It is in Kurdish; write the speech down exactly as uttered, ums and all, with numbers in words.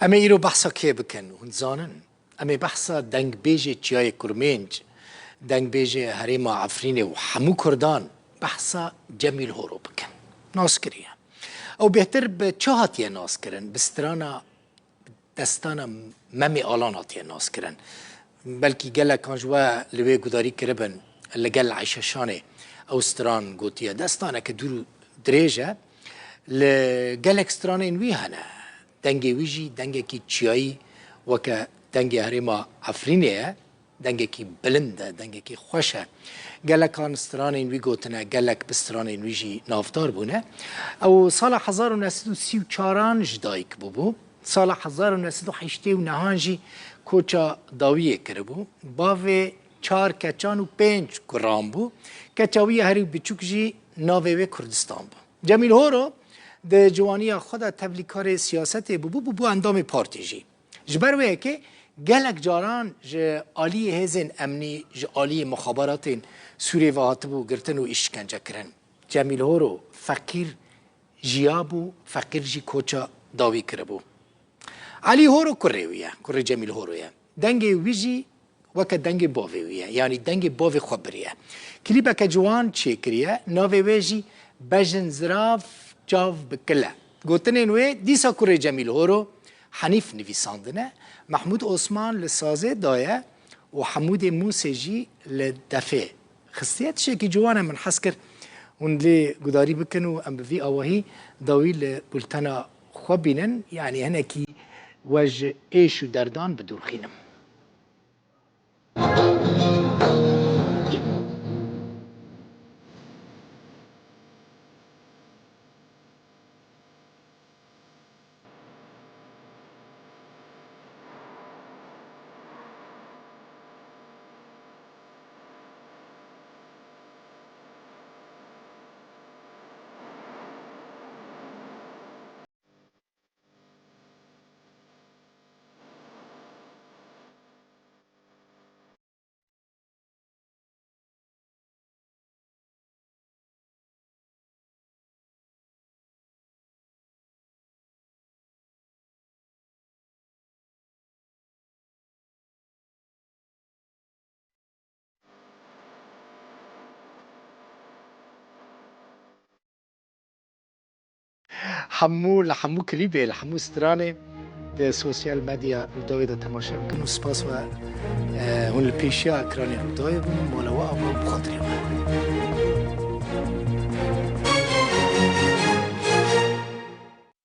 Em ê îro behsa kê bikin? Hûn dizanin? Em ê behsa dengbêjê Çiyayê Kurmênc, dengbêjê herêma Efrînê û hemû Kurdan behsa Cemîl Horo bikin. Nas kiriye. Ew bêhtir bi çi hatiye naskirin? Bi strana destana Memê Alan hatiye naskirin. Belkî gelekan ji we li wê gudarî kiribin, li gel Eyşe Şanê ew stran gotiye. Destaneke dûr û dirêj e. Li gelek stranên wî hene. Dengê wî jî dengekî çiyayî weke dengê herêma Efrînê ye. Dengekî bilind e, dengekî xweş e. Gelekan stranên wî gotine, gelek bi stranên wî jî navdar bûne. Ew sala hezar û neh sed û sî û çaran ji dayik bûbû. Sala hezar û neh sed û heştê û nehan jî koça dawiyê kiribû. Bavê çar keçan û pênc kuran bû. Keça wî ya herî biçûk jî navê wê Kurdistan bû. Cemîl Horo di ciwaniya xwe de tevlîkarê siyasetê bûbû, bûbû endamê partî jî. Ji ber wê yekê gelek caran ji aliyê hêzên emnî, ji aliyê mixaberatên Sûriyê ve hatibû girtin û îşkence kirin. Cemîl Horo feqîr jiyabû, feqîr jî koça dawî kiribû. Elî Horo kurê wî ye, kurê Cemîl Horo ye. Dengê wî jî weke dengê bavê wî ye, yanî dengê bavê xwe biriye. Klîbeke ciwan çêkiriye, navê wê jî Bejn Zirav Çav bi Kil e. Gotinên wê dîsa kurê Cemîl Horo, Henîf nivîsandine, Mehmûd Osman li sazê daye û Hemûdê Mûsê jî li defê xistiye. Tiştekî ciwan e, min hez kir hûn lê gudarî bikin û em bi vî awahî dawî li bultena xwe bînin, yanî hinekî we ji êş û derdan bidûrxînim. Hemû, li hemû klîbê, li hemû stranê di sosyal medya Rûdawê de temaşe bikin û spas we, e, hûn li pêşiya ekranê Rûdawê bin, mala we ava û bi xatirê we.